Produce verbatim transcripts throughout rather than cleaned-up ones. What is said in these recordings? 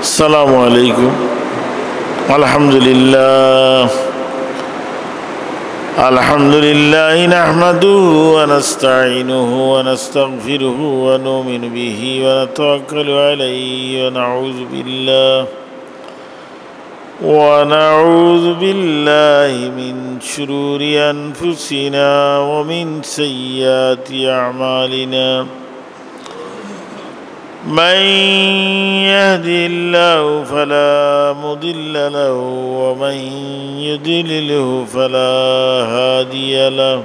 السلام عليكم. الحمد لله. الحمد لله نحمده ونستعينه ونستغفره ونؤمن به ونتوكل عليه ونعوذ بالله، ونعوذ بالله من شرور أنفسنا ومن سيئات أعمالنا. من يهد الله فلا مضل له ومن يضلله فلا هادي له.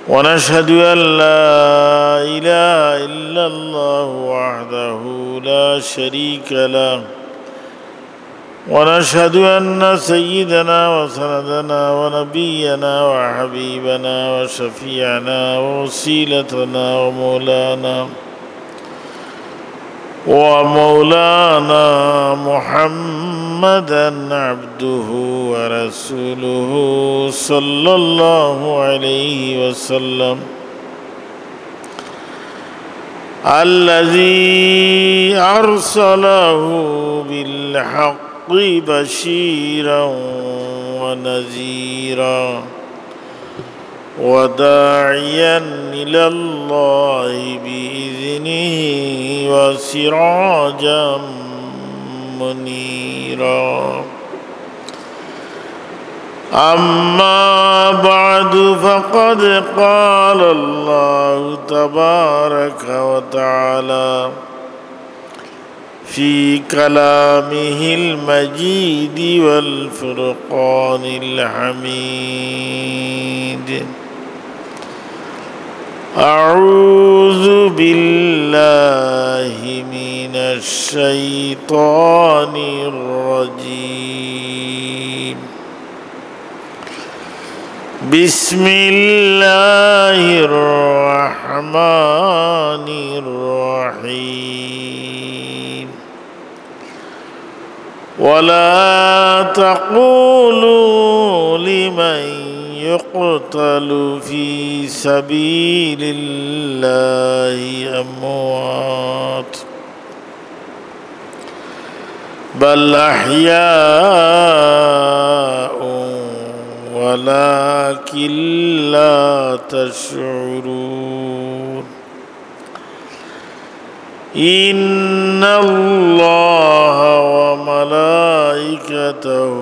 ونشهد أن لا إله إلا الله وحده لا شريك له. ونشهد أن سيدنا وسندنا ونبينا وحبيبنا وشفيعنا ووسيلتنا ومولانا، ومولانا محمدا عبده ورسوله صلى الله عليه وسلم، الذي أرسله بالحق بشيرا ونذيرا وداعيا إلى الله بإذنه وسراجا منيرا. أما بعد، فقد قال الله تبارك وتعالى في كلامه المجيد والفرقان الحميد: أعوذ بالله من الشيطان الرجيم. بسم الله الرحمن الرحيم. ولا تقولوا لمن يقتل في سبيل الله أموات، بل أحياء ولكن لا تشعرون. إن الله وملائكته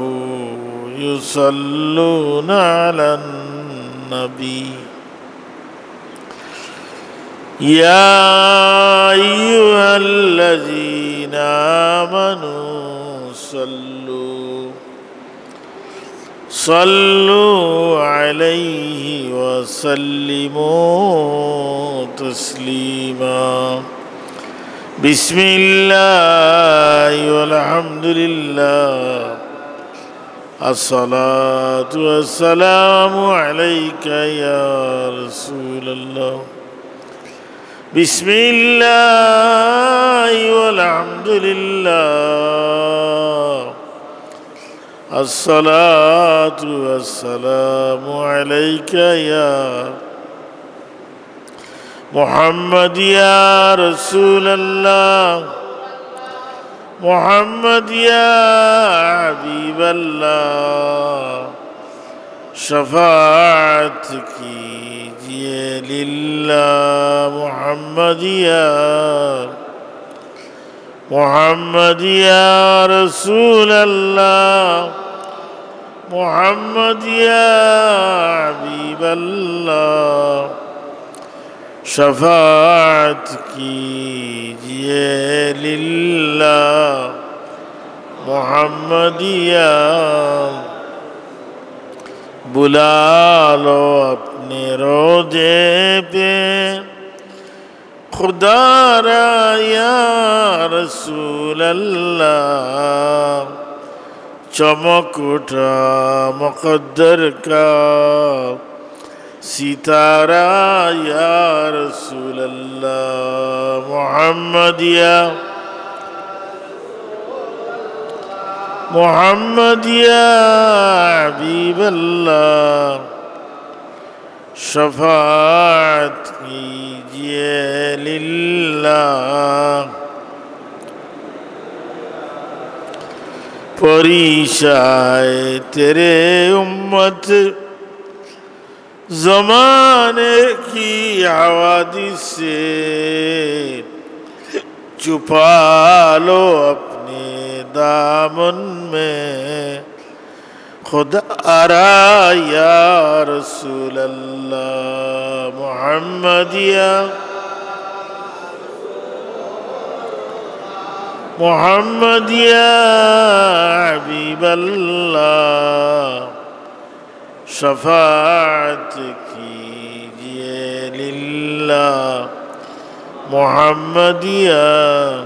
يصلون على النبي، يا أيها الذين آمنوا صلوا صلوا عليه وسلموا تسليما. بسم الله والحمد لله. الصلاة والسلام عليك يا رسول الله. بسم الله والحمد لله. الصلاة والسلام عليك يا محمد يا رسول الله، محمد يا حبيب الله، شفاعت کیجئے للہ، محمد یا، محمد یا رسول اللہ، محمد یا حبیب اللہ، شفاعت کیجئے للہ، محمد یا۔ بلا لو اپنے روضے پہ خدا را یا رسول اللہ، چمک اٹھا مقدر کا ستارہ یا رسول اللہ، محمد یا، محمد یا حبیب اللہ، شفاعت کیجئے للہ۔ پریشائے تیرے امت زمانے کی حوادث سے، چھپا لو اپنے دامن میں خدا را یا رسول اللہ۔ محمد یا، محمد یا حبیب اللہ، شفاعت کیجیے للہ۔ محمد یا،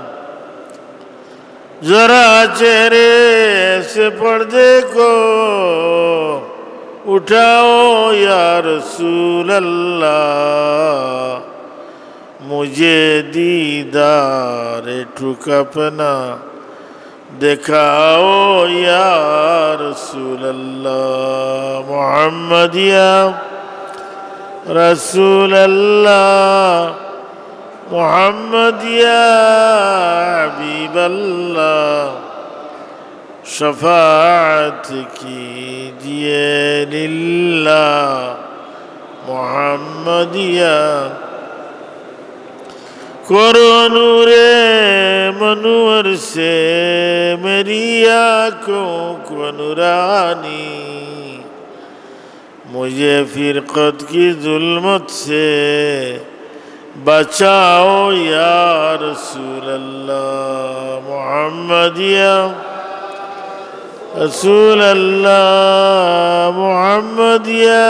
ذرا چہرے سے پردے کو اٹھاؤ یا رسول اللہ، مجھے دیدار ٹھوک اپنا دکھاؤ یا رسول اللہ۔ محمد یا رسول اللہ، محمد یا حبیب اللہ، شفاعت کیجیے للہ۔ محمد یا، کرو نور منور سے میری آنکھوں کو نورانی، مجھے فرقت کی ظلمت سے بچاؤ یا رسول اللہ۔ محمد یا رسول اللہ، محمد یا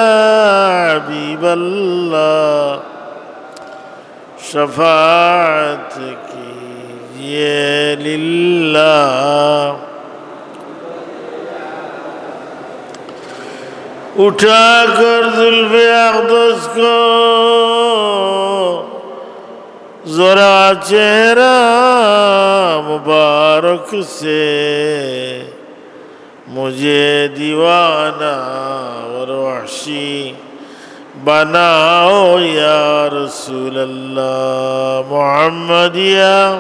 حبیب اللہ، شفاعت کیجیے للہ۔ اٹھا کر زلف اقدس کو ذرا چہرہ مبارک سے، مجھے دیوانہ اور وحشی بناؤ یا رسول اللہ۔ محمد یا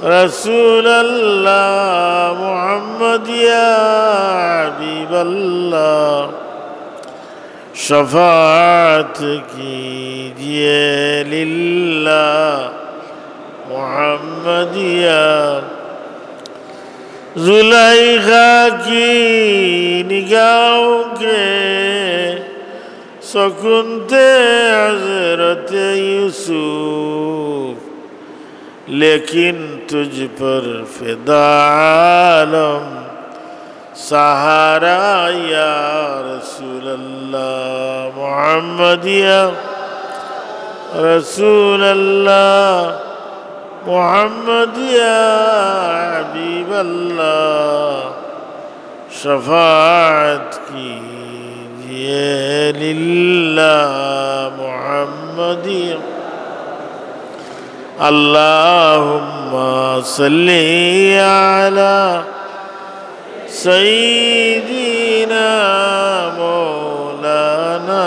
رسول اللہ، محمد یا حبیب اللہ، شفاعت کیجیے للہ۔ محمد یا، زلیخا کی نگاہوں کے سکون تھے حضرت یوسف، لیکن تجھ پر فدا عالم سہارا یا رسول اللہ۔ محمد یا رسول اللہ، محمد یا حبیب اللہ، شفاعت کیجیے للہ۔ محمد یا، اللہم صلی علی سیدنا مولانا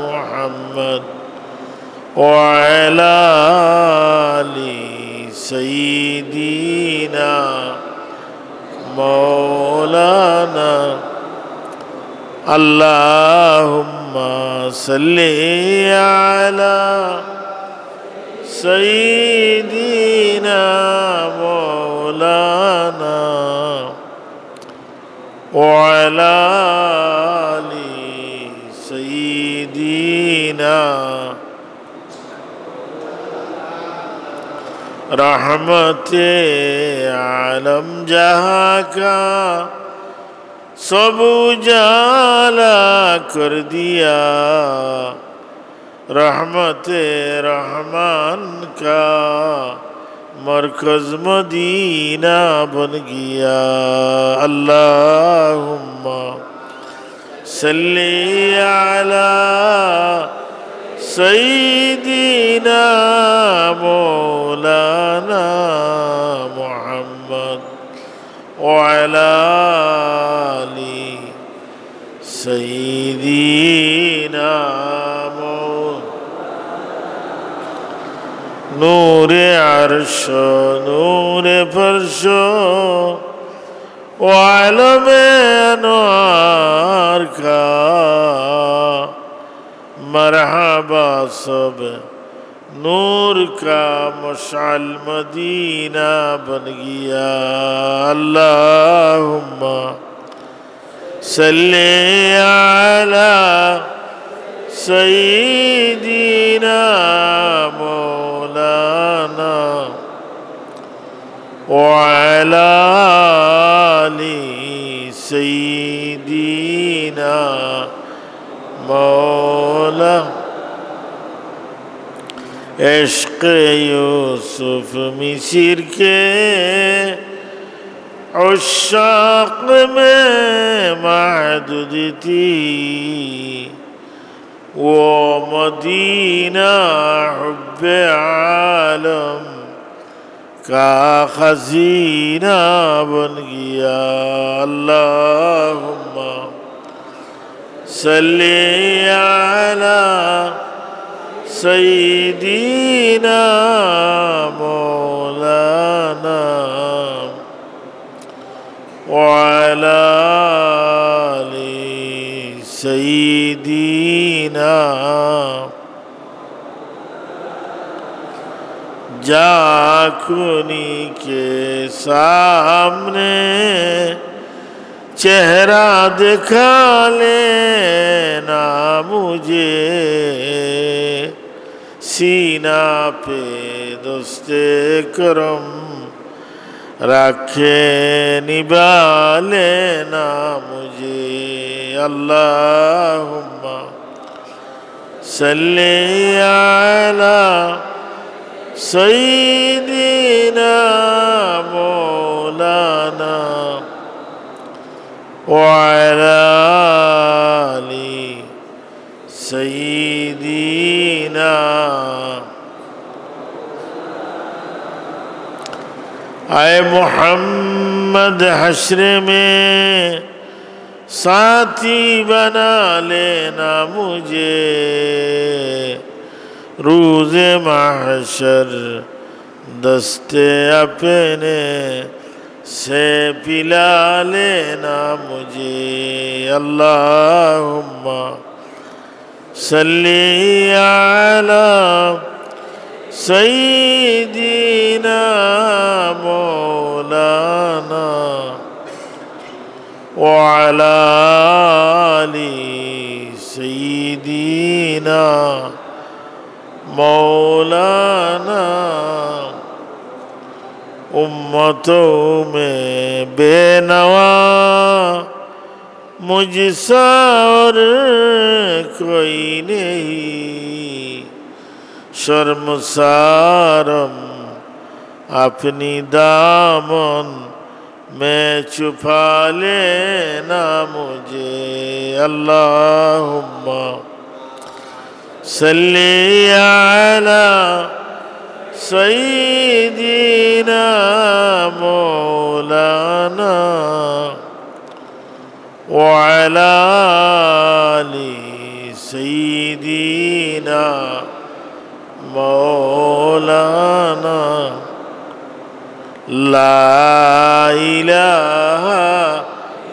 محمد وعلی آل سیدنا مولانا۔ اللہم صلی علی سیدنا مولانا وعلی آل سیدنا۔ رحمت عالم جہاں کا سب اجالا کر دیا، رحمت رحمان کا مرکز مدینہ بن گیا۔ اللہم صلی علی سیدنا مولانا محمد وعلی آل سیدنا مو-، نور عرش و نور فرش و و عالم انوار کا مرحبا سب نور کا مشعل مدینہ بن گیا۔ اللہم صل علی سیدنا مولانا وعلی آل سیدنا مولا۔ عشق یوسف مصر کے عشاق میں محدود تھی، وہ مدینہ حب عالم کا خزینہ بن گیا۔ اللہم صل علی سیدنا مولانا وعلی آل سیدنا۔ جاکونی کے سامنے چہرہ دکھا لینا مجھے، سینہ پہ دست کرم رکھ کے نبھا لینا مجھے۔ اللہم صل علی سیدنا مولانا وعلی آل سیدنا۔ اے محمد، حشر میں ساتھی بنا لینا مجھے، روز محشر دست اپنے سے پلا لینا مجھے۔ اللہم صل علی سیدنا مولانا وعلی آل سیدنا مولانا۔ امتوں میں بے نوا مجھ سا اور کوئی نہیں، شرمسارم اپنی دامن میں چھپا لینا مجھے۔ اللہم صل علی سیدنا مولانا وعلی آل سیدنا مولانا۔ لا الہ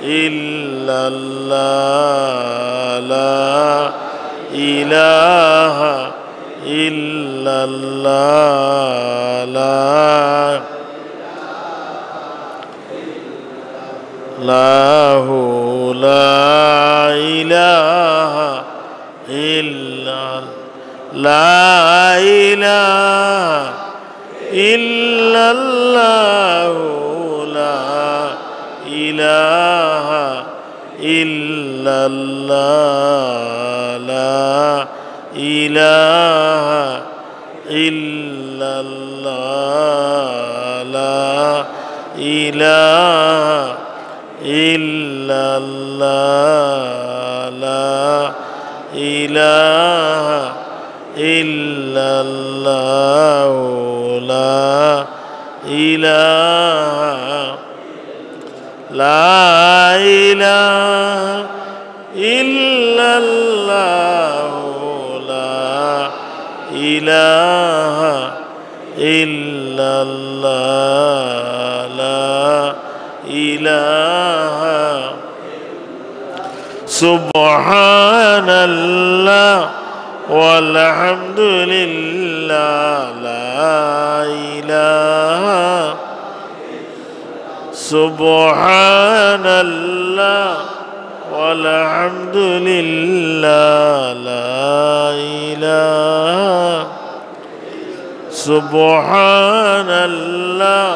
الا اللہ، لا الہ الا اللہ، لا اللہ، لا الہ الا، لا الہ الا اللہ، لا الہ الا اللہ، لا الہ الا اللہ، لا الہ الا اللہ، لا الہ الا اللہ، لا الہ، لا الہ الا اللہ، لا الہ الا اللہ، لا الہ سبحان الله والحمد لله، لا إله. سبحان الله والحمد لله، لا إله. سبحان الله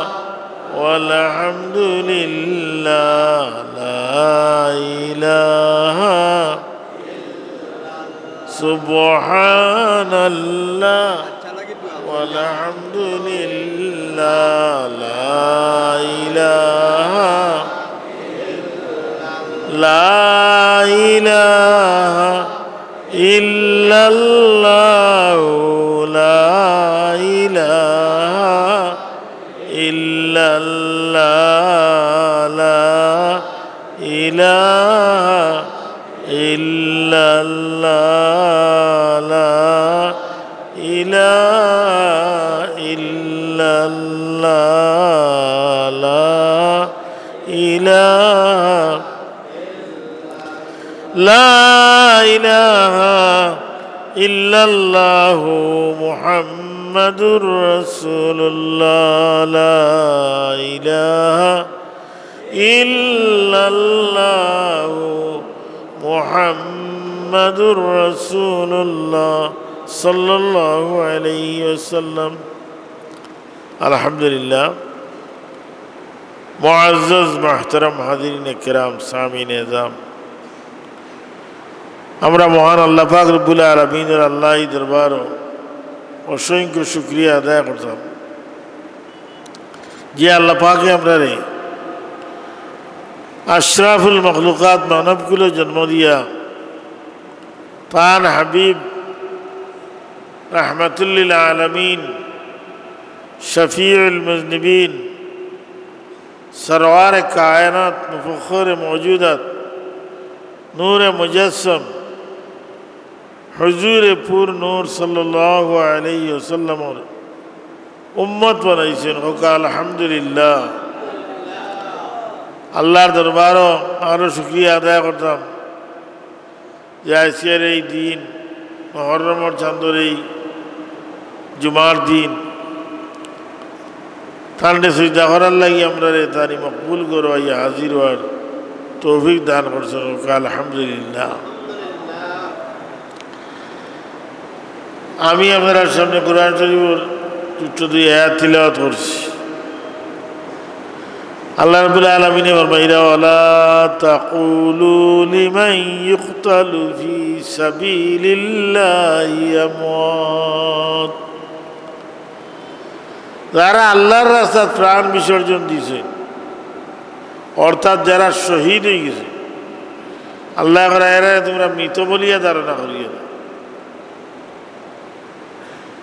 والحمد لله، لا إله. سبحان الله والحمد لله، لا إله. لا إله إلا الله، لا إله إلا الله، لا إله إلا الله، لا إله إلا الله، لا إله. لا إله إلا الله محمد رسول الله، لا إله إلا الله محمد رسول الله صلى الله عليه وسلم. আলহামদুলিল্লাহ। মুআজ্জাজ মুহতারাম হাজিরিন কেরাম, সামিন এজাম, আমরা মহান আল্লাহ পাক রব্বুল আলামিনের আল্লাহি দরবারো অসংখ্য শুকরিয়া আদায় করতাম যে আল্লাহ পাকে আমরারে আশরাফুল মখলুকাত মানবকুলো জন্ম দিয়া তান হাবিব রাহমাতুল্লিল আলামিন, শফিউল মুজনিবিন, সরওয়ারে কায়নাত, মুফাখখরে মওজুদাত, নূরে মুজাসসাম, হুজুরে পুর নূর সাল্লাল্লাহু আলাইহি ওয়াসাল্লামর উম্মত বানাইছইন। কউক্কা আলহামদুলিল্লাহ। আল্লাহর দরবারো আরো শুকরিয়া আদায় করতাম যে আইজকের এই দিন, মুহররমর চান্দর এই জুমার দিন, তানরে সিজদা করার লাগি আমরারে তানি মকবুল ঘরো আইয়া হাজির অওয়ার তৌফিক দান করছইন। কউক্কা আলহামদুলিল্লাহ। আমি আপনারার সামনে কোরআন শরীফর দুটো দুই আয়াত তিলাওয়াত করছি। আল্লাহ রাব্বুল আলামিনে ফরমাইরা, "ওয়ালা তাকুলু লিমান ইউকতালু ফি সাবিলিল্লাহি আমওয়াত।" যারা আল্লাহর রাস্তাত প্রাণ বিসর্জন দিছে, অর্থাৎ যারা শহীদ অইগেছে, আল্লায় কইরা এরারে তুমরা মৃত বলিয়া ধারণা করিও না।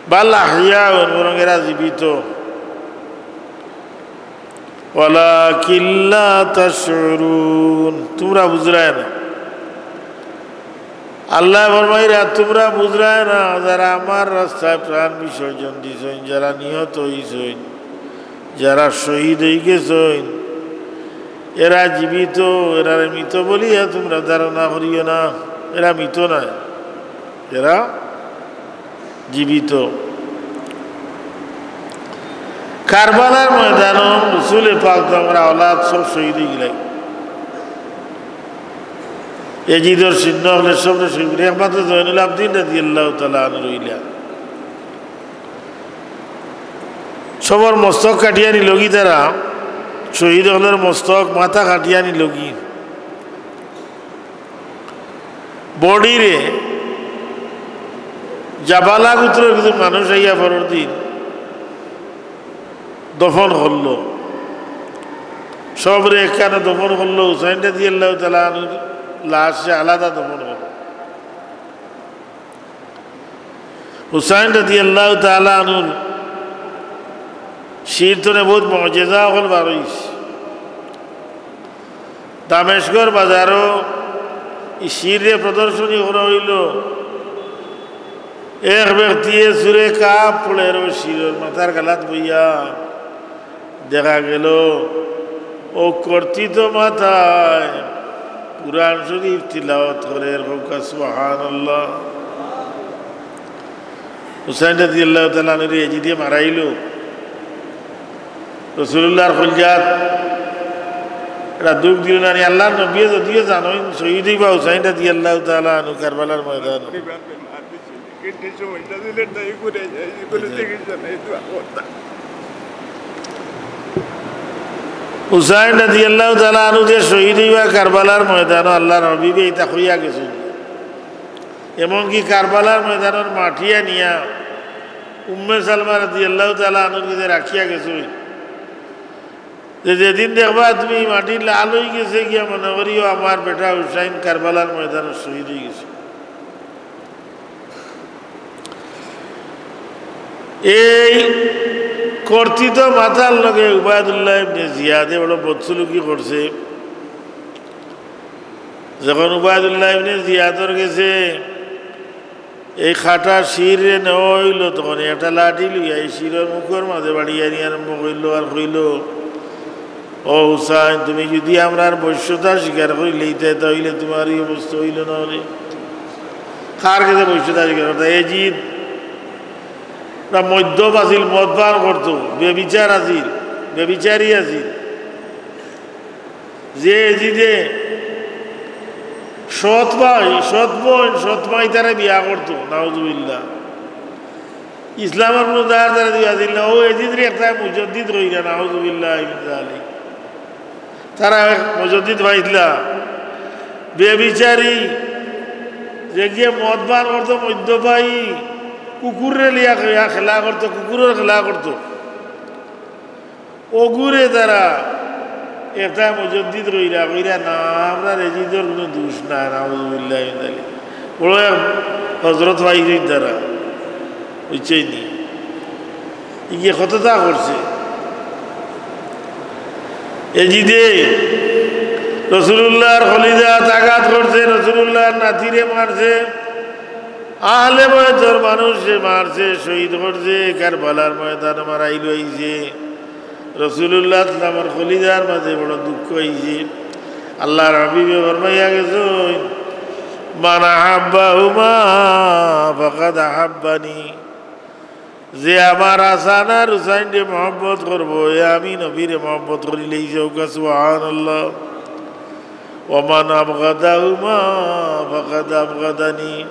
বাল আহইয়াউন, বরং এরা জীবিত। ওয়ালাকিন লা তাশউরুন, তুমরা বুঝরায় না। আল্লায় ফরমাইরা, তুমরা বুঝরায় না, যারা আমার রাস্তায় প্রাণ বিসর্জন দিছইন, যারা নিহত অইছইন, যারা শহীদ অইগেছইন, এরা জীবিত, এরারে মৃত বলিয়া তুমরা ধারণা করিও না। এরা মৃত নায়, এরা জীবিত। কারবালার ময়দানো রসুলে পাক, আমরার আওলাদ সব শহীদ অইগেলা। এজিদর সৈন্য অকলে সবরে শহীদ, একমাত্র জয়নুল আবদিন রাদিয়াল্লাহু তাআলা আনহু রইলা। সবর মস্তক কাটিয়া নিলগি তারা, শহীদ অকলর মস্তক মাথা কাটিয়া নিলগি। বডিরে জাবালা গোত্রর কিছু মানুষ আইয়া পরর দিন দফন করলো। সবরে একখানো দফন করলো, হুসাইন রাদিয়াল্লাহু তাআলা আনহুর লাশরে আলাদা দফন করলো। হুসাইন রাদিয়াল্লাহু তাআলা আনহুর শির তনে বহুত মুজিজা অকল বার অইছে। দামেশকর বাজারো ই শিররে প্রদর্শনী করা অইলো। এক ব্যক্তিয়ে সুরে কাফ পড়ের শিরর মাথার গালাত বইয়া। দেখা গেলো অউ কর্তিত মাথায় কুরআন শরীফ তিলাওয়াত করের, কউক্কা সুবহানাল্লাহ। হুসাইন রাদিয়াল্লাহু তাআলা আনহুরে এজিদে মারাইলো। রাসুলুল্লাহর কলিজাত এটা দুখ দিল না নি? আল্লাহর নবীয়ে যদিও জানইন শহীদ অইবা হুসাইন রাদিয়াল্লাহু তাআলা আনহু কারবালার ময়দানো। হুসাইন রাদিয়াল্লাহু তাআলা আনহু যে শহীদ অইবা কারবালার ময়দানো, আল্লাহর হাবিবে ইতা কইয়া গেছইন। এমনকি কারবালার ময়দানর মাটি আনিয়া উম্মে সালমা রাদিয়াল্লাহু তাআলা আনহুর গেছে রাখিয়া গেছইন যে, "যেদিন দেখবা তুমি ই মাটি লাল অইগেছে গিয়া, মনে করিও আমার বেটা হুসাইন কারবালার ময়দানো শহীদ অইগেছে।" এই কর্তৃত্ব মাতার লগে উবায়দুল্লাহ ইবনে জিয়াদে বড় বদসুলুকি করছে। যখন উবায়দুল্লাহ ইবনে জিয়াদর গেছে এই কাটা শিররে নেওয়া অইলো, তখন একটা লাঠি লইয়া এই শিরর মুখর মাঝে বাড়ি আনি আরম্ভ করিল আর কইল, "ও হুসাইন, তুমি যুদি আমরার বশ্যতা স্বীকার করিলাইতায়, তা অইলে তুমার ই অবস্থা অইলো না অনে।" কার গেছে বশ্যতা স্বীকার করতা? এজিদ। না, মদ্যপ আছিল, মদ পান করতো, ব্যভিচার আছিল, ব্যভিচারী আছিল। যে এজিদে সৎ ভাই, সৎ বোন, সৎ মাই তারা বিয়া করতো, নাউজুবিল্লাহ। ইসলামর কুনু দার দারা দিয়া দিল না, অউ এজিদরে একটা মুজদ্দিদ কইরা, নাউজুবিল্লাহ মিন যালিক। তারা এক মুজদ্দিদ পাইতলা, ব্যভিচারী, যে গিয়া মদ পান করতো, মদ্যপায়ী, কুকুররে লইয়া খে-, খেলা করতো, কুকুরর খেলা করতো। অগুরে তারা একটা মুজদ্দিদ কইরা, কইরা, "না, আমরার এজিদর কুনু দুষ নাই, নাউজুবিল্লাহ মিন যালিক।" বড় এক হজরত পাইছইন তারা, বুঝছইন নি? ইগিয়ে কততা করছে। এজিদে রসুলুল্লাহর কলিজাত আঘাত করছে, রসুলুল্লাহর নাতিরে মারছে, আহলে বয়তর মানুষরে মারছে, শহীদ করছে, কারবালার ময়দানো মারাইল অইছে। রসুলুল্লাহ সাল্লামর কলিজার মাঝে বড় দুঃখ অইছে। আল্লাহর হাবিবে ফরমাইয়া গেছইন, "মান আহাব্বাহুমা ফাকাদ আহাব্বানি।" যে আমার হাসান আর হুসাইনরে মহব্বত করবো, এ আমি নবীরে মহব্বত করিলাইছে, কউক্কা সুবহানাল্লাহ। ওয়া মান আবগাদাহুমা ফাকাদ আবগাদানি।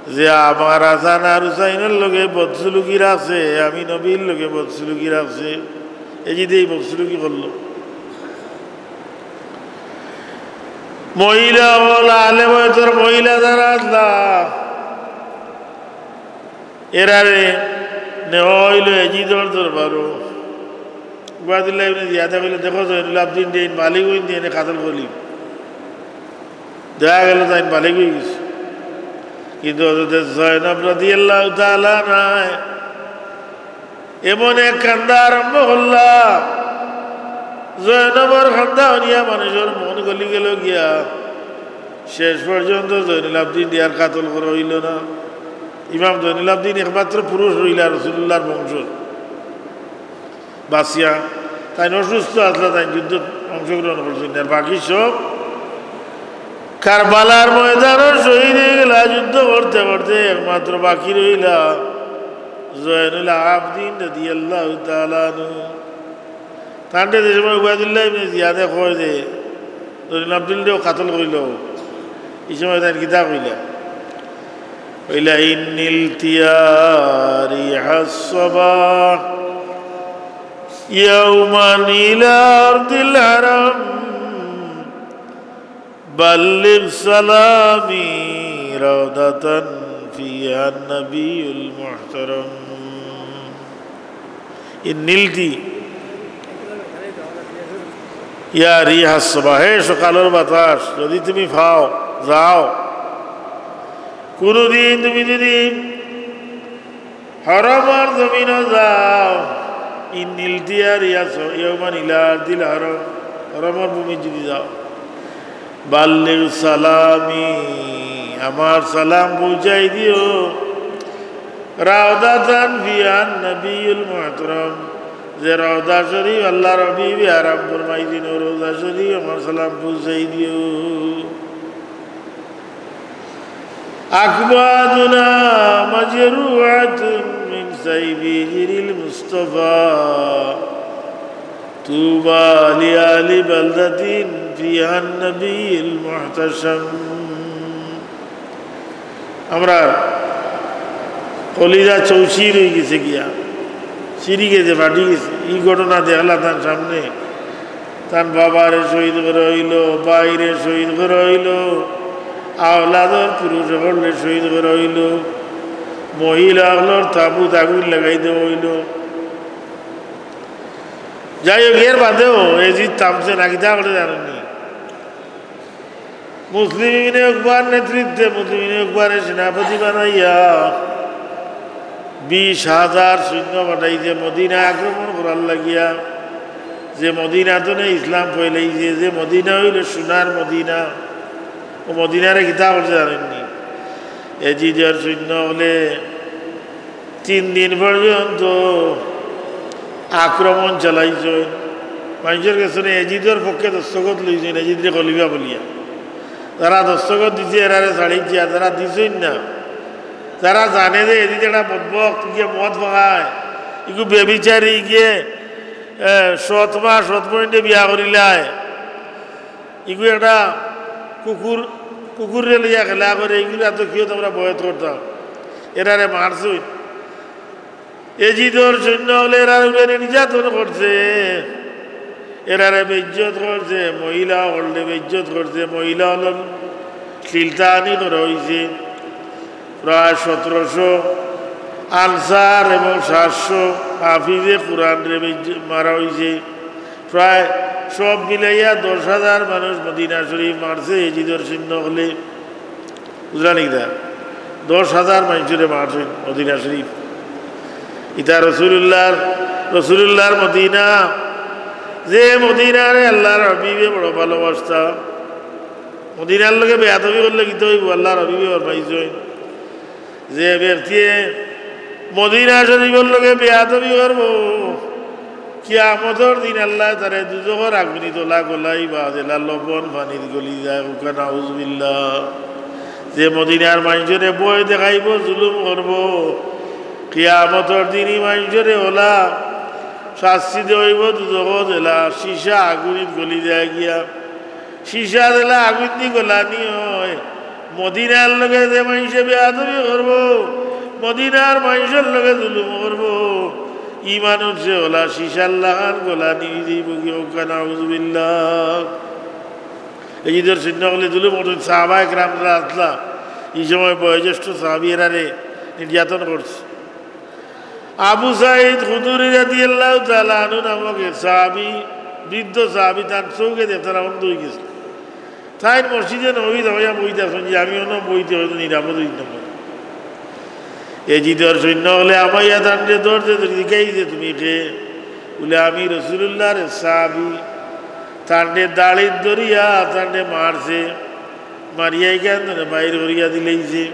যে আমার হাসান আর হুসাইনর লগে বদসুলুকি রাখছে, এ আমি নবীর লগে বদসুলুকি রাখছে। এজিদে ই বদসুলুকি করলো। মহিলা অকল, আহলে বয়তর মহিলা যারা আছলা, এরারে নেওয়া অইলো এজিদর দরবারো। উবায়দুল্লাহ ইবনে জিয়াদে কইলে, "দেখো জয়নুল আবদিনরে, ইন বালিগ অইন দি, এনে কাতল করিলিমু।" দেখা গেলো তাইন বালিগ অইগেছে। কিন্তু হযরতে জয়নব রাদিয়াল্লাহু তাআলা আনহা এমন এক কান্দা আরম্ভ করলা, জয়নবর কান্দা হুনিয়া মানুষর মন গলি গেলো গিয়া। শেষ পর্যন্ত জয়নুল আবদিনরে আর কাতল করা অইলো না। ইমাম জয়নুল আবদিন একমাত্র পুরুষ রইলা রসুলুল্লাহর বংশর বাঁচিয়া। তাইন অসুস্থ আছলা, তাইন যুদ্ধত অংশগ্রহণ করছইন না। আর বাকি সব কারবালার ময়দানো শহীদ অইগেলা। যুদ্ধ করতে করতে একমাত্র বাকি রইলা জয়নুল আবদিন রাদিয়াল্লাহু তাআলা আনহু। তানরে যে সময় উবায়দুল্লাহ ইবনে জিয়াদে কয় যে, "জয়নুল আবদিনরেও কাতল করিলাও", ই সময় তাইন কিতা কইলা? কইলা, "ইন্নিল তিয়ারি হাসবা ইয়াউমান ইলা আরদিল হারাম।" বাল্লিগ সালামি রাউদাতান ফিহা নবিয়ুল মুহতারাম। ইন নিলতি ইয়া রিহা সবা, হে সকালর বাতাস, যদি তুমি পাও, যাও। কুনুদিন তুমি যদি হরমর জমিনো যাও, ইন নিলতি আর ইয়াস-, ইয়াউমান ইলা আরদিল হরম, হরমর ভূমি যদি যাও, বাল্লিগ সালামি, আমার সালাম পৌঁছাই দিও, রাউদাতান ফিহান নবিয়ুল মুহতারাম, যে রওজা শরীফ আল্লাহর হাবিবে আরাম ফরমাইছইন, অউ রওজা শরীফ আমার সালাম পৌঁছাই দিও। أكبادنا مجروحة من سيف هجر المصطفى، طوبى لأهل بلدة فيها النبي المحتشم। আমরার কলিজা চৌচির অইগেছে গিয়া, ছিড়ি গেছে, ফাটি গেছে। ই ঘটনা দেখলা তান সামনে, তান বাবারে শহীদ করা অইলো, ভাইরে শহীদ করা অইলো, আওলাদর পুরুষ অকলরে শহীদ করা অইলো, মহিলা অকলর তাবুত আগুইন লাগাই দেওয়া অইলো। যাই হোক, এর বাদেও এজিদ থামছে না, কিতা করে জানইননি? মুসলিম ইবনে উকবার নেতৃত্বে মুসলিম ইবনে উকবারে সেনাপতি বানাইয়া বিশ হাজার সৈন্য পাঠাইছে মদিনা আক্রমণ করার লাগিয়া। যে মদিনা তনে ইসলাম ফয়লাইছে, যে মদিনা অইলো সোনার মদিনা, অউ মদিনারে কিতা করছে জানইননি? এজিদর সৈন্য অকলে তিন দিন পর্যন্ত আক্রমণ চালাইছইন। মানষর গেছে নে এজিদর পক্ষে দস্তখত লইছইন, এজিদরে খলিফা বলিয়া। যারা দস্তখত দিছে, এরারে ছাড়িছে, আর যারা দিছইন না, যারা জানে যে এজিদ একটা বদবখত, গিয়ে মদ ফাকায়, ইগু ব্যভিচারী, গিয়ে, এ, সৎ মা, সৎ বইনরে বিয়া করিলায়, ইগু একটা কুকুর, কুকুররে লইয়া খেলা করে, ইগুর আতো কিওত আমরা বয়াত করতাম। এরারে মারছইন। এজিদর সৈন্য অকলে এরার উপরে নির্যাতন করছে, এরারে বেইজ্জত করছে, মহিলা অকলরে বেইজ্জত করছে, মহিলা অকলর খিলতানি করা অইছে। প্রায় সতেরোশো আনসার এবং সাতশো হাফিজে কোরআনরে বেইজ্জ-, মারা অইছে। প্রায় সব মিলাইয়া দশ হাজার মানুষ মদিনা শরীফ মারছে এজিদর সৈন্য অকলে। বুঝলা নি কিতা? দশ হাজার মানষরে মারছইন মদিনা শরীফ। ইতা রসুলুল্লাহর, রসুলুল্লাহর মদিনা, যে মদিনারে আল্লাহর হাবিবে বড় ভালোবাসতা। মদিনার লগে বেয়াদবি করলে কিতা অইবো? আল্লাহর হাবিবে ফরমাইছইন, যে ব্যক্তিয়ে মদিনা শরীফর লগে বেয়াদবি করবো, কিয়ামতর দিন আল্লায় তারে দুজখর আগুনি তলা গলাইবা, যেলা লবণ পানিত গলি যায়। কউক্কা নাউজুবিল্লাহ। যে মদিনার মানষরে ভয় দেখাইবো, জুলুম করবো, কিয়ামতর দিন ই মানষরে অলা শাস্তি দেওয়া অইবো দুজখো, যেলা সীসা আগুনিত গলি যায় গিয়া। সীসা যেলা আগুনদি গলানি অয়, মদিনার লগে যে মানষে বেয়াদবি করবো, মদিনার মানষর লগে জুলুম করবো, ই মানষে অলা সীসার লাখান গলানি অইযিবো গি। কউক্কা নাউজুবিল্লাহ। এজিদর সৈন্য অকলে জুলুম করছইন, সাহাবা একরাম যারা আছলা, ই সময় বয়োজ্যেষ্ঠ সাহাবি এরারে নির্যাতন করছে। আবু সাঈদ খুদরি রাদিয়াল্লাহু তাআলা আনহু নামক এক সাহাবী, বৃদ্ধ সাহাবী, তান চউখে দেখতা না, অন্ধ অইগেছে। তাইন মসজিদে নববীত আইয়া বইতা আছইন যে আমি অনো বইতে অয়তো নিরাপদ অইতাম না। এজিদর সৈন্য অকলে হামাইয়া তানরে ধরছে, ধরি জিকাইছে, "তুমি কে?" বুলে, "আমি রাসূলুল্লাহর সাহাবী।" তানরে দাড়িত ধরিয়া তানরে মারছে, মারিয়া ইখান থনে বাইর করিয়া দিলাইছে।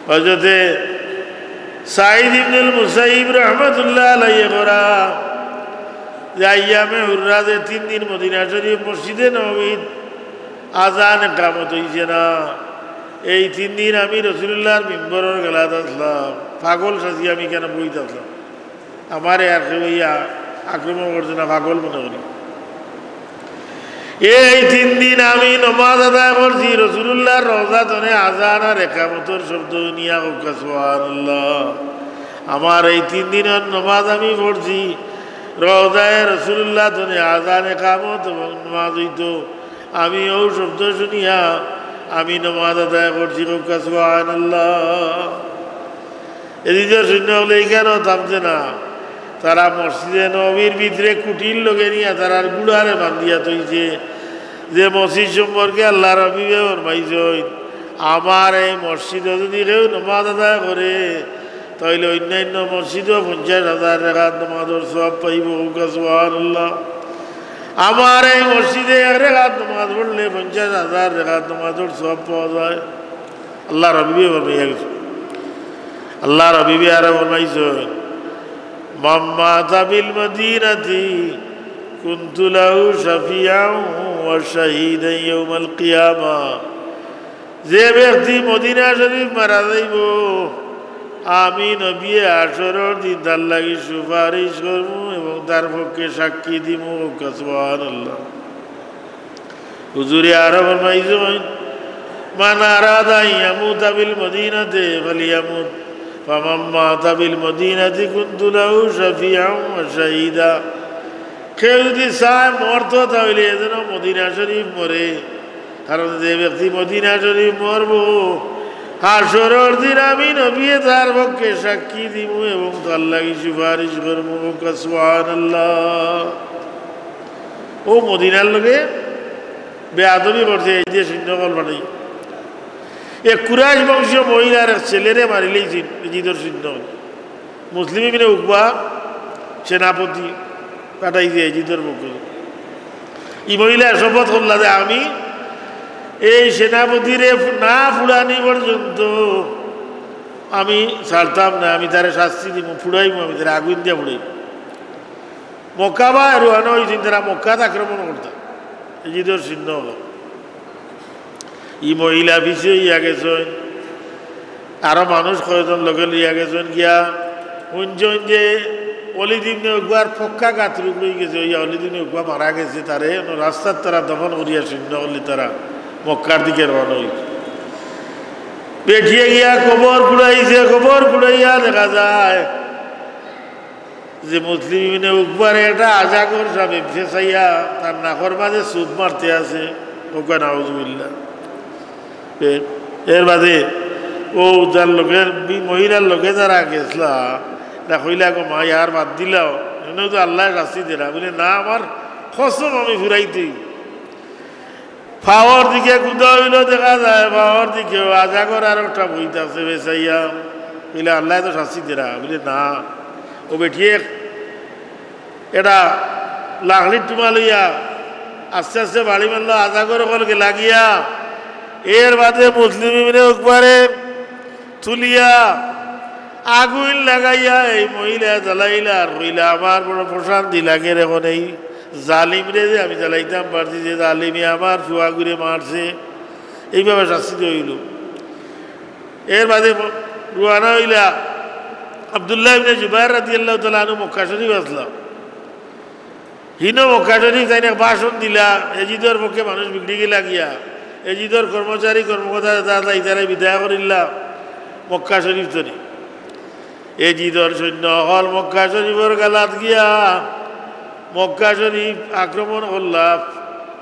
হযরতে সাঈদ ইবনুল মুসাইয়িব রহমাতুল্লাহ আলাইহি করা যে আইয়ামে হুররা যে তিন দিন মদিনা শরীফ মসজিদে নববীত আজান একামত অইছে না, এই তিন দিন আমি রাসূলুল্লাহর মিম্বরর গেলাত আছলাম, পাগল সাজি আমি কেনে বইত আছলাম। আমারে আর কেউ ইয়া আক্রমণ করছে না, পাগল মনে করি। এই তিন দিন আমি নমাজ আদায় করছি, রাসূলুল্লাহর রওজা থনে আজান আর একামতর শব্দ হুনিয়া, কউক্কা সুবহানাল্লাহ। আমার এই তিন দিনর নমাজ আমি পড়ছি, রওজায়ে রাসূলুল্লাহ থনে আজান, একামত এবং নমাজ অইতো, আমি অউ শব্দ হুনিয়া আমি নমাজ আদায় করছি, কউক্কা সুবহানাল্লাহ। এজিদর সৈন্য অকলে ইখানও থামছে না, তারা মসজিদে নববীর ভিতরে খুঁটির লগে নিয়া তারার ঘুড়ারে বান্ধিয়া থইছে। যে মসজিদ সম্পর্কে আল্লাহর হাবিবে ফরমাইছইন, "আমার এই মসজিদো যুদি কেউ নমাজ আদায় করে, তাইলে অইন্যান্য মসজিদো পঞ্চাশ হাজার রেকাত নমাজর সওয়াব পাইবো।" কউক্কা সুবহানাল্লাহ। আমার এই মসজিদে এক রেকাত নমাজ পড়লে পঞ্চাশ হাজার রেকাত নমাজর সওয়াব পাওয়া যায়। আল্লাহর হাবিবে ফরমাইয়া গেছইন। আল্লাহর হাবিবে আরো ফরমাইছইন, من مات بالمدينة كنت له شفيعا وشهيدا يوم القيامة। যে ব্যক্তি মদিনা শরীফ মারা যাইবো, আমি নবী হাশরর দিন তার লাগি সুপারিশ করমু এবং তার পক্ষে সাক্ষী দিমু। সুবহানাল্লাহ। হুজুরে আরো ফরমাইছইন, من أراد أن يموت بالمدينة فليمت، فمن مات بالمدينة كنت له شفيعا وشهيدا। কেউ যদি চায় মরতো, তাইলে এ যেন মদিনা শরীফ মরে, কারণ যে ব্যক্তি মদিনা শরীফ মরবো, হাশরর দিন আমি নবী তার পক্ষে সাক্ষী দিমু এবং তার লাগি সুপারিশ করমু। সুবহানাল্লাহ। অউ মদিনার লগে বেয়াদবি করছে, এজিদর সৈন্য অকল পাঠাইয়া। এক কুরাইশ বংশীয় মহিলার এক ছেলেরে মারিলাইছে এজিদর সৈন্য অকলে। মুসলিম ইবনে উকবা সেনাপতি পাঠাইছে এজিদর পক্ষে। ই মহিলায় শপথ করলা যে আমি এই সেনাপতিরে না পুড়ানি পর্যন্ত আমি ছাড়তাম না, আমি তারে শাস্তি দিমু, পুড়াইমু, আমি তারে আগুন দিয়া পুড়াইমু। মক্কা বায় রওয়ানা অইছইন, তারা মক্কাত আক্রমণ করতা এজিদর সৈন্য অকল। ই মহিলা পিছে অইয়া গেছইন, আরো মানুষ কয়জন লগে লইয়া গেছইন গিয়া। হুনছইন যে ওলিদ ইবনে উকবার পক্ষাঘাত রোগ অইগেছে, অইয়া ওলিদ ইবনে উকবা মারা গেছে, তারে অনো রাস্তাত তারা দফন করিয়া সৈন্য অকলে তারা মক্কার দিকে রওয়ানা অইছে। বেটিয়ে গিয়া কবর খুঁড়াইছে, কবর খুঁড়াইয়া দেখা যায় যে মুসলিম ইবনে উকবারে একটা আজাগর সাপে পেঁচাইয়া তার নাকর মাঝে চুপ মারতে আছে। কউক্কা নাউজুবিল্লাহ। এ-, এর বাদে অউ যার লগে, বি-, মহিলার লগে যারা গেছলা, এরা কইলা, "গো মা, ইয়ার বাদ দিলাও, এনে তো আল্লায় শাস্তি দেরা।" বলে, "না, আমার কসম আমি ফুরাইতেই।" পাওর দিকে কুদা অইলো, দেখা যায় পাওর দিকে আজাগর আরো একটা বইত আছে পেঁচাইয়া। কইলা, "আল্লায় তো শাস্তি দেরা।" বলে, "না।" অউ বেটিয়ে এটা লাকড়ির টুমা লইয়া আস্তে আস্তে বাড়ি মারলো, আজাগর অকল গেলা গিয়া। এর বাদে মুসলিম ইবনে উকবারে তুলিয়া আগুন লাগাইয়া এই মহিলায় জ্বালাইলা আর কইলা, "আমার বড় প্রশান্তি লাগের অখন, এই জালিমরে যে আমি জ্বালাইতাম পারছি, যে জালিমে আমার ফুয়াগুরে মারছে, এইভাবে শাস্তি দেওয়া অইলো।" এর বাদে ম-, রওয়ানা অইলা। আব্দুল্লাহ ইবনে জুবাইর রাদিয়াল্লাহু তাআলা আনহু মক্কা শরীফ আছলা। হিনো মক্কা শরীফ তাইন এক ভাষণ দিলা, এজিদর পক্ষে মানুষ বিগড়ি গেলা গিয়া, এজিদর কর্মচারী কর্মকর্তা যারা আছলা, ইতারে বিদায় করিলা মক্কা শরীফ তনে। এজিদর সৈন্য অকল মক্কা শরীফর গালাত গিয়া মক্কা শরীফ আক্রমণ করলা,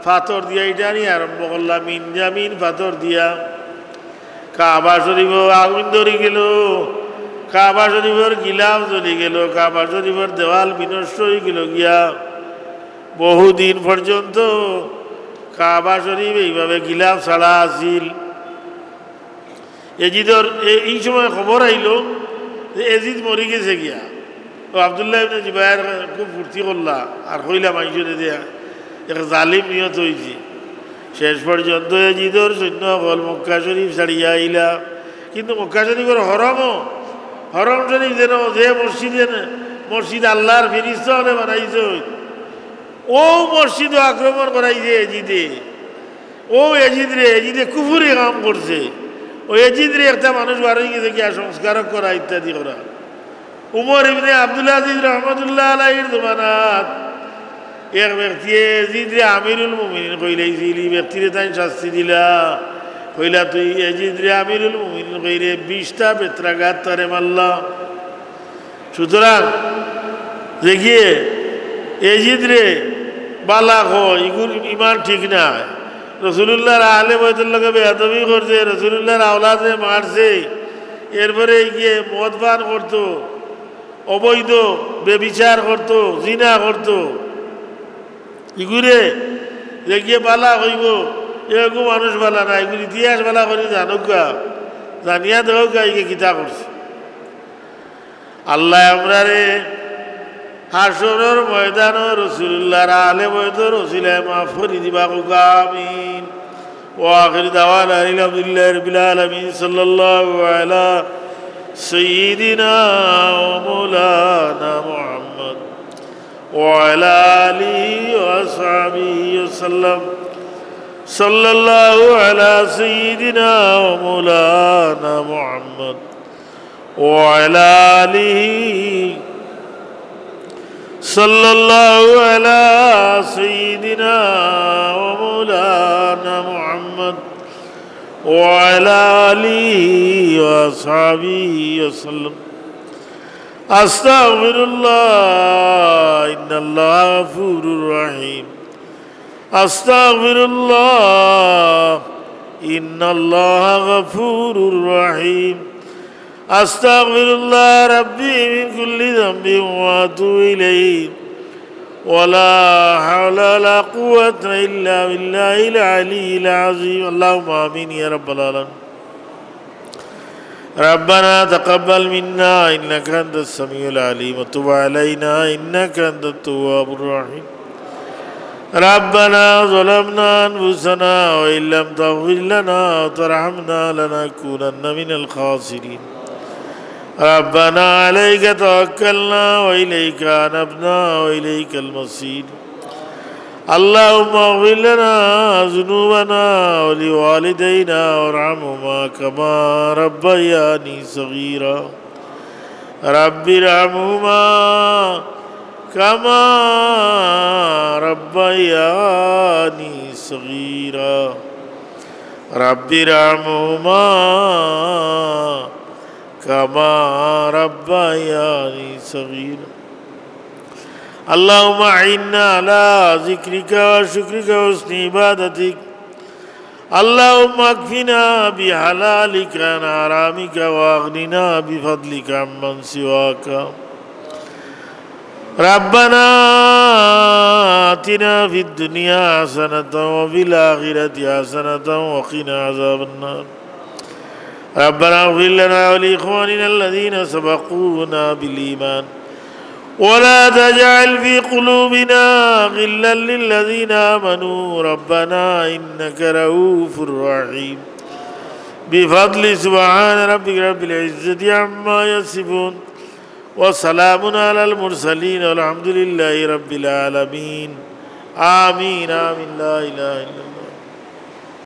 পাথর দিয়া ইটানি আরম্ভ করলা, মিন জামিন পাথর দিয়া। কাবা শরীফো আগুন ধরি গেলো, কাবা শরীফর গিলাফ জ্বলি গেলো, কাবা শরীফর দেওয়াল বিনষ্ট অই গেলো গিয়া। বহুদিন পর্যন্ত কাবা শরীফ এইভাবে গিলাফ ছাড়া আছিল। এজিদর এ-, এই সময় খবর আইলো যে এজিদ মরি গেছে গিয়া। তো আব্দুল্লাহ ইবনে জুবাইর খুব ফুর্তি করলা আর কইলা মাইনষরে যে এক জালিম নিহত অইছে। শেষ পর্যন্ত এজিদর সৈন্য অকল মক্কা শরীফ ছাড়িয়া আইলা। কিন্তু মক্কা শরীফর হরমও, হরম শরীফ যেন যে মসজিদে, মসজিদ আল্লাহর ফিরিস্তা অকলে বানাইছইন, অউ মসজিদও আক্রমণ করাইছে এজিদে। অউ এজিদরে, এজিদে কুফুরি কাম করছে। অউ এজিদরে একটা মানুষ বার অই গেছে গিয়া সংস্কারক করা ইত্যাদি করা। উমর ইবনে আব্দুল আজিজ রহমতুল্লাহ আলাইহির জমানাত এক ব্যক্তিয়ে এজিদরে আমিরুল মুমিনিন কইলাইছিল, ই ব্যক্তিরে তাইন শাস্তি দিলা। কইলা, "তুই এজিদরে আমিরুল মুমিনিন কইরে বিশটা বেত্রাঘাত তারে মারলা।" সুতরাং দেখিয়ে এজিদরে বালা কয়, ইগুর ইমান ঠিক নায়। রসুলুল্লাহর আহলে বয়তর লগে বেয়াদবি করছে, রসুলুল্লাহর আওলাদরে মারছে, এরপরে ইগিয়ে মদ পান করতো, অবৈধ ব্যভিচার করতো, জিনা করতো। ইগুরে দেখিয়ে বালা কইবো, এগু মানুষ বালা না, ইগুর ইতিহাস বালা করি জানউক্কা, জানিয়া দেউক্কা ইগে কিতা করছে। আল্লায় আমরারে হাশরর ময়দানো রসুলুল্লাহর আহলে বয়তর উসিলায় মাফ করি দিবা কউক্কা, আমিন। ওয়া আখির দাওয়ানা আলহামদুলিল্লাহি রাব্বিল আলামিন। সাল্লাল্লাহু আলা سيدنا ومولانا محمد وعلى آله وأصحابه وسلم. صلى الله على سيدنا ومولانا محمد وعلى آله. صلى الله على سيدنا ومولانا محمد وعلى آله وأصحابه وسلم. أستغفر الله، إن الله غفور رحيم. أستغفر الله، إن الله غفور رحيم. أستغفر الله ربي من كل ذنب وأتوب إليه. ولا حول ولا قوة إلا بالله العلي العظيم. اللهم آمين يا رب العالمين. ربنا تقبل منا إنك أنت السميع العليم وتب علينا إنك أنت التواب الرحيم. ربنا ظلمنا أنفسنا وإن لم تغفر لنا وترحمنا لنكونن من الخاسرين. ربنا عليك توكلنا وإليك أنبنا وإليك المصير. اللهم اغفر لنا ذنوبنا ولوالدينا وارحمهما كما ربياني صغيرا. رب ارحمهما كما ربياني صغيرا. رب ارحمهما كما ربياني صغيرا. اللهم أعنا على ذكرك وشكرك وحسن عبادتك. اللهم اكفنا بحلالك عن حرامك وأغننا بفضلك عمن سواك. ربنا آتنا في الدنيا حسنة وفي الآخرة حسنة وقنا عذاب النار. ربنا اغفر لنا ولإخواننا الذين سبقونا بالإيمان ولا تجعل في قلوبنا غلا للذين آمنوا ربنا إنك رؤوف رحيم. بفضل سبحان ربك رب العزة عما يصفون وسلام على المرسلين والحمد لله رب العالمين. آمين، آمين، لا إله إلا الله.